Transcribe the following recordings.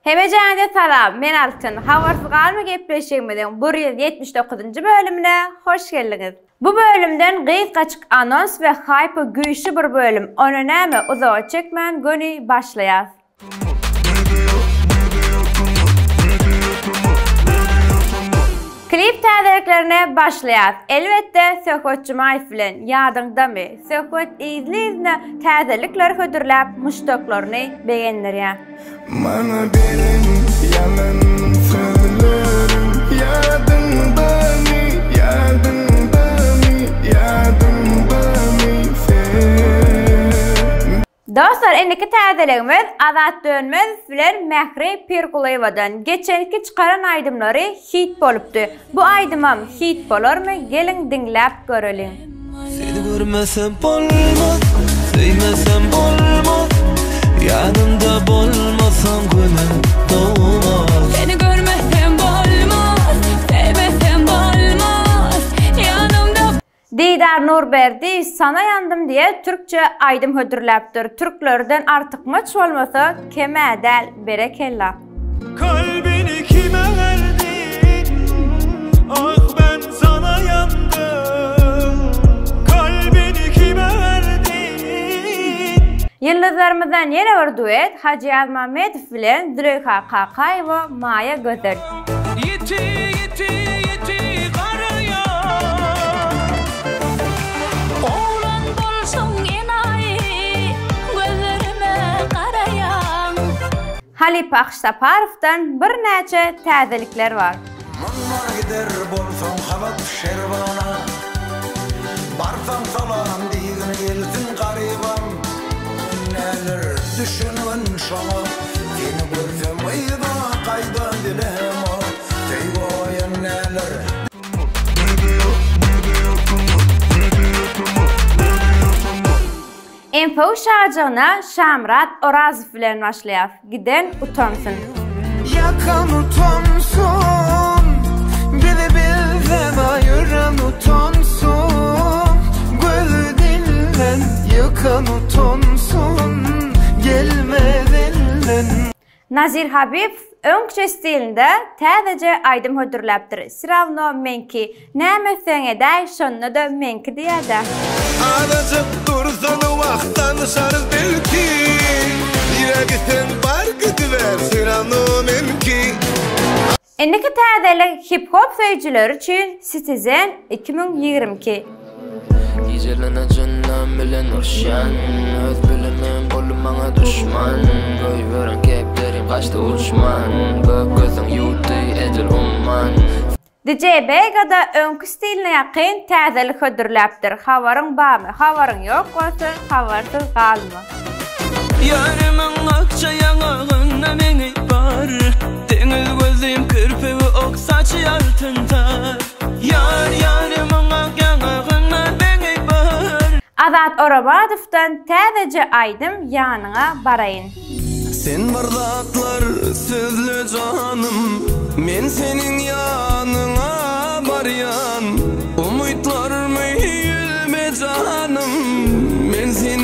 Hemejäňize salam, men Altyn. Habarsyz galma gepleşigimiziň 179-njy bölümine hoş geldiňiz. Bu bölümden gysgaçyk anons we haýpy güýçli bir bölüm, ony näme uzaga çekmän göni başlaýas. Klip täzeliklerine başlaýas. Elbetde Söhbet Jumaýew bilen, ýadyňdamy? Söhbet yzly-yzyna täzelikler hödürläp muşdaklaryny begendirýär. Maňa beren ýalan sözleriň ýadyňdamy, ýadyňdamy, ýadyňdamy sen? Dostlar indiki täzeligimiz Azat Dönmezow bilen Mähri Pirgulyýewadan. Geçenki çykaran aýdymlary hit bolupdy. Bu aýdymam hit bolarmy geliň diňläp göreliň. Seni görmesem bolmaz, söýmesem bolmaz, Ýanymda bolmasaň günüm dogmaz. Seni görmesem bolmaz, sevmesem bolmaz, Ýanymda Didar Nurberdi Sana ýandym diýe türkçe aýdym hödürläpdir. Türklerden artykmaç bolmasa kem-ä däl berekella. Kalbini kime verdin Ah ben sana yandım Kalbini kime verdin Ýyldyzlarymyzdan ýene bir duet Hajy Ýazmammedow bilen Züleýha Kakaýewa Maýa Gözel. Ýiti ýiti ýiti garaýar. Oglan bolsaň enaýy, gözlerime garaýaň. Halypa Aksaparowdan birnäçe täzelikler bar. Mundan gider bolsaň halat şerbana, Barsaň salam diýgin gelsin garybam. Näler düşüngin şoňa, Seni görsem yza gaýda bilemok, Söýgi oýun näler. Info şajygyna Şamyrat Orazow bilen başlaýas. Giden utansyn. Ýakan utansyn, bizi bizden aýyran utansyn, Gözi dilden ýykan utansyn, gelmez elden. Nazir Habibow öňküçe stilinde täzeje aýdym hödürläpdir. Srawno meňki. Näme etseň edäý, şonda-da meňki diýýä-dä. Azajyk dursaň wah tanyşarys belki Nirä gitseň bar gidiber Srawno meňki. Indiki täzelik hip-hop söýüjileri üçin Citizen 2022. Gijelerine jynlam bilen urşýan Öz bilimim boldy maňa duşman Goýberen kepderim gaçdy uçman Gök gözüň ýuwutdy edil umman. DJ Bega-da öňki stiline ýakyn täzelik hödürläpdir. Habaryň barmy? Habaryň ýok bolsa, habarsyz galma. Ýarymyň akja ýaňagynda meňi bar Deňiz gözlim kirpigi ok saçy altyn tar Ýar ýarymyň ak ýaňagynda meňi bar. Azat Oramadowdan täzeje aýdym Ýanyňa baraýyn. Sen bir zatlar sözle janym Men seniň ýanyňa barýan Umytlarymy üzme janym Men seni.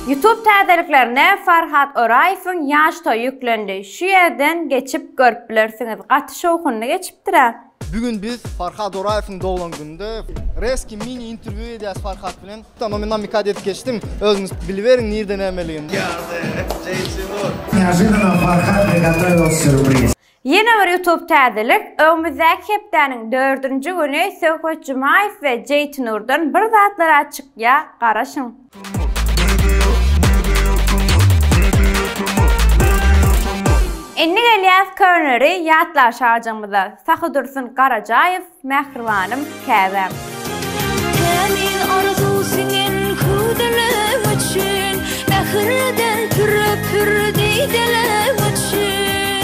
Youtube täzeliklerine Farhat Oraýewiň ýaş toýy ýüklendi. Şu ýerden geçip görüp bilersiňiz. Gaty şowhunly geçipdir-ä. Bu gün biz Farhat Oraýewiň doglan gününde reski mini interwýu edýäs Farhat bilen. Tamam men edip geçdim. Özüňiz biliberiň nirde nämeligini. Неожиданно Farhat приготовил сюрприз. Ýene bir YouTube täzelik, öňümizdäki hepdäniň dördünji güni Söhbet Jumaýew we Jeýtinurdan bir zatlara çykýa, garaşyň. Indi gelýäs köneleri ýatlar şajygymyza, Sahydursun Garajaýew, Mähribanym, käbäm. Tämiz arzuw siňen hüwdüleň üçin, Mähirden püre-pür dideleň üçin.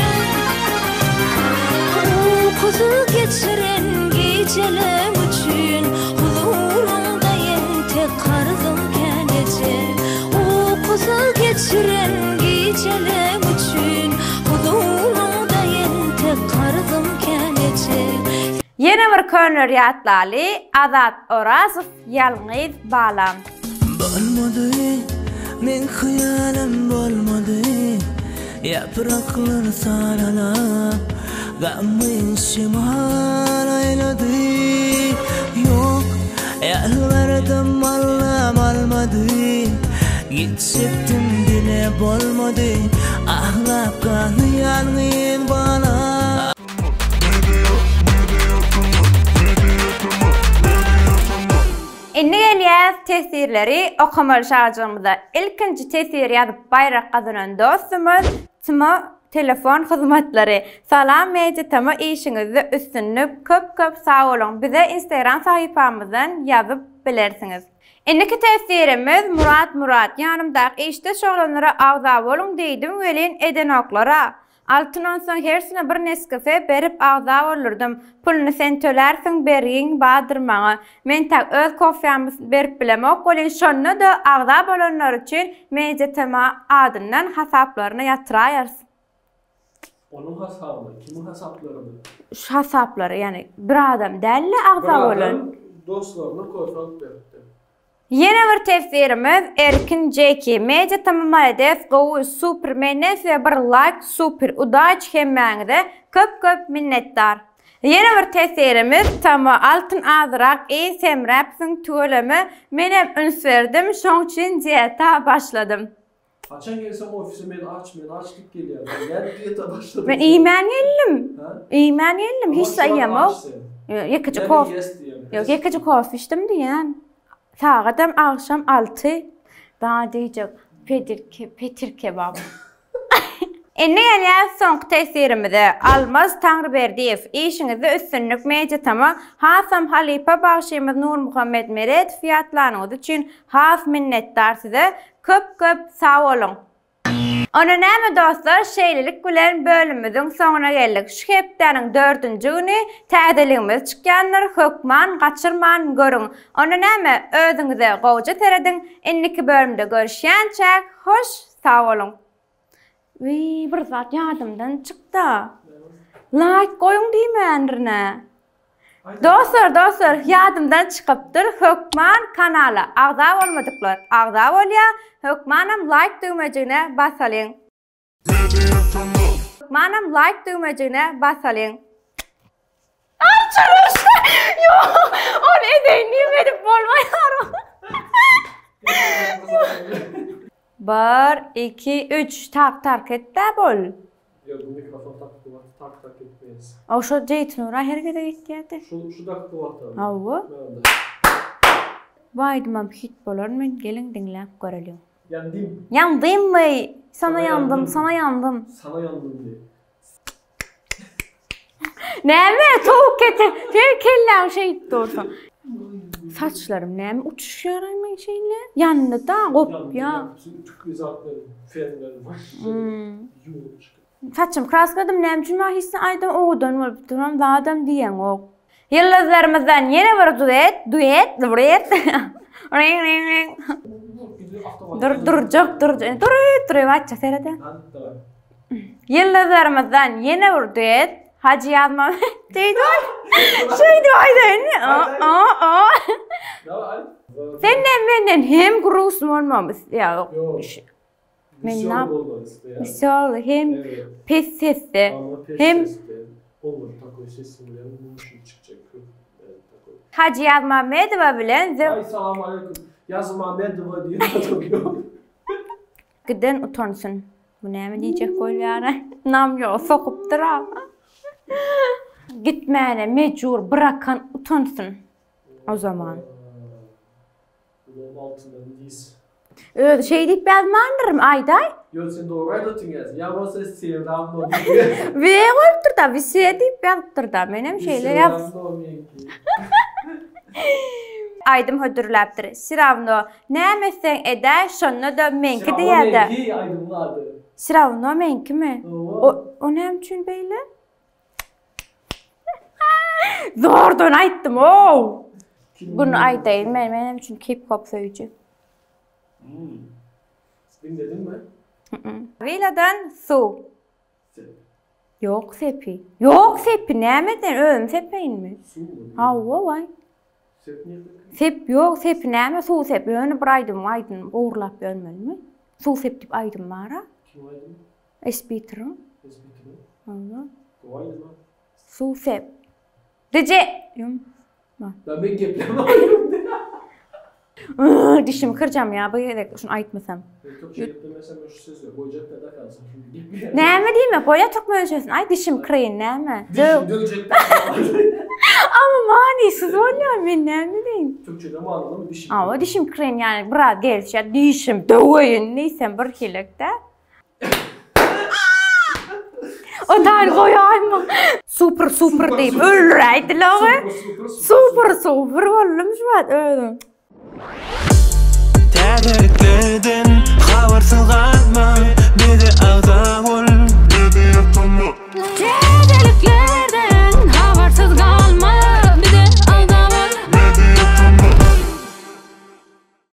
Ukusyz geçiren gijeleň üçin, Huzuryňda entek karzym kän eje. Ukusyz geçiren gijeleň üçin, Huzuryňda entek karzym kän eje. Ýene bir köneleri ýatlaly, Azat Orazow Ýalňyz balam. Bolmady. Meň hyýalym bolmady Ýapraklar saralap Gamgyn şemal aýlady Ýok, ýalbardym Allam almady Gitjekdim bile bolmady Aglap galdy ýalňyz bala. Indi gelýäs teswirleri okamaly şajygymyza. Ilkinji teswir ýazyp baýrak gazanan dostumyz Tmo telefon hyzmatlary. Salam Media Tmo işiňizde üstünlik köp köp sag boluň bize instagram sahypamyzdan ýazyp bilersiňiz. Indiki teswirimiz Murat Murat ýanymdaky işdeş oglanlara agza boluň diýdim welin edenoklara. Altyn onsoň hersine bir neskafe berip agza boldurdym. Puluny sen tölärsiň bergiň bardyr maňa. Men tak öz kofýamy berip bilemok welin şonda-da agza bolanlar üçin Media TM adyndan hasaplaryna ýatyraýarys. Onuň hasabyna, kimiň hasaplaryna? Şu hasaplary ýagny bir adam dälde agza bolan. Bir adam dostlaryna kofe alyp beripdir. Ýene bir tefsirimiz Erkin Jeki Media tm malades gowy super menden size bir laýk super udaç hemmäňize köp köp minnetdar. Ýene bir tesirimiz tm Altyn azyrak iý semräpsiň tüweleme menem üns berdim şoň üçin dieta başladym. Haçan gelsem ofise men aç men aç diýip gelýär. Nädip dieta başladyň? Men iýmän geldim. Iýmän geldim. Hiç zat iýemok. Ýekeje kofe. Ýok, ýekeje kofe içdim diýýän. Sagadam agşam 6. Daha diýjek pedir petir kebap. Indi gelýäs soňky teswirimize. Almaz Taňryberdiýew, işiňizde üstünlik Media Tama, hasam halypa bagşymyz Nurmuhammet Meredow ýatlanyňyz üçin has minnetdar size. Köp köp sag boluň. Onda näme dostlar şeýlelik bilen bölümimiziň soňuna geldik. Şu hepdäniň dördünji güni täzeligimiz çykýandyr hökman gaçyrman görüň. Onda näme özüňize gowja serediň indiki bölümde görüşýänçäk hoş sag boluň. Wiý bir zat ýadymdan çykda. Laýk goýuň diýmändirin-ä. Dostlar dostlar ýadymdan çykypdyr hökman kanala agza bolmadyklar agza bolýa hökmanam laýk düwmejigine basalyň. Hökmanam laýk düwmejigine basalyň. Ay çürüşdi. Ýok, ony edeýin diýip edip bolmaýar. Bir, iki, üç, tak tak et-dä bol. Ýok, bu mikrofon takykly wagty tak tak etmeýäs. O şo Jeýtnura her gezek etýärdi. Şu şu dakykly wagtamy? Hawa. Bu aýdymam hit bolarmy? Geliň diňläp göreliň. Ýandym. Ýandymmy? Sana ýandym, sana ýandym. Sana ýandym diý. Näme towuk kete? Sen kelläň şeýdip dursaň. Saçlarym näme uçuşýar men şeýle? Ýandy-da, gopýar. Tükli zatlar, fenler, ýuwup çykyp. Saçym kraskladym näme üçin maňa hiç aýdym owadan bolup duran zadam diýeňok. Ýyldyzlarymyzdan ýene bir duet, duet, duet. Ring ring ring. Dur durjak durjak. Dur dur aýtja serede. Ýyldyzlarymyzdan ýene bir duet. Hajy ýazma. Şeýdip Şeýdip aýdaýyn. O o o. Sen menden hem grusn bolmamy isleýär. Ýok. Men nap Wesýoly hem pes sesde hem Hajy Ýazmammedowa bilen Ay salam aleýkum. Ýazmamedowa diýen adam ýok. Giden utansyn. Bu näme diýjek bolýara? Nam ýok, sokupdyr-a. Gitmäne mejbur byrakan utansyn. O zaman. Ulan altyndan dis. Özi şeý diýip ýazmandyrmy aýdaý. Ýok sen dogry aýdypdyň ýaz. Ýa bolsa sevdam no diýip. W goýupdyr-da, wise diýip ýazypdyr-da. Menem şeýle ýaz. Aýdym hödürläpdir. Sirawno näme etseň edäý, şonda-da meňki diýýär-dä. Sirawno meňki aýdymyň ady. Sirawno meňkimi? O o näme üçin beýle? Zordan aýtdym-ow. Bunu aýdaýyn men, menem üçin hip-hop söýüji. Hmm. Diňlediňmi? Wiladan suw. Sep. Ýok sepi. Ýok sepi nämeden özüm sepeýinmi? Suwmy? Hawa waý. Sep nirde? Sep ýok sepi näme suw sep ýöne bir aýdym aýdym ogurlap ýörmelimi? Suw sep diýip aýdym bar-a. Kim aýdymy? Esbitriň. Esbitriň. Hawa. Gowy aýdym-a. Suw sep. DJ. Ýum. Da men geplemem. Dişimi kyrjam ýa bu gezek şuny aýtmasam. Türkçe geplemesem men şu sözleri goýjak da kalsam şuny gepleýän. Näme diýmek? Bolýa türkmençesini aýt dişim kyraýyn näme? Dişim döwjek. Ama manysyz bolýar men näme diýin? Türkçede manylymy dişim? Awa dişim kyraýyn ýani biraz gelişýär dişim döweýin diýsem bir hilekde. O taýy goýaýma. Super super diýip öldüräýdiler. Super super boldum şu wagt özüm. Täzelik.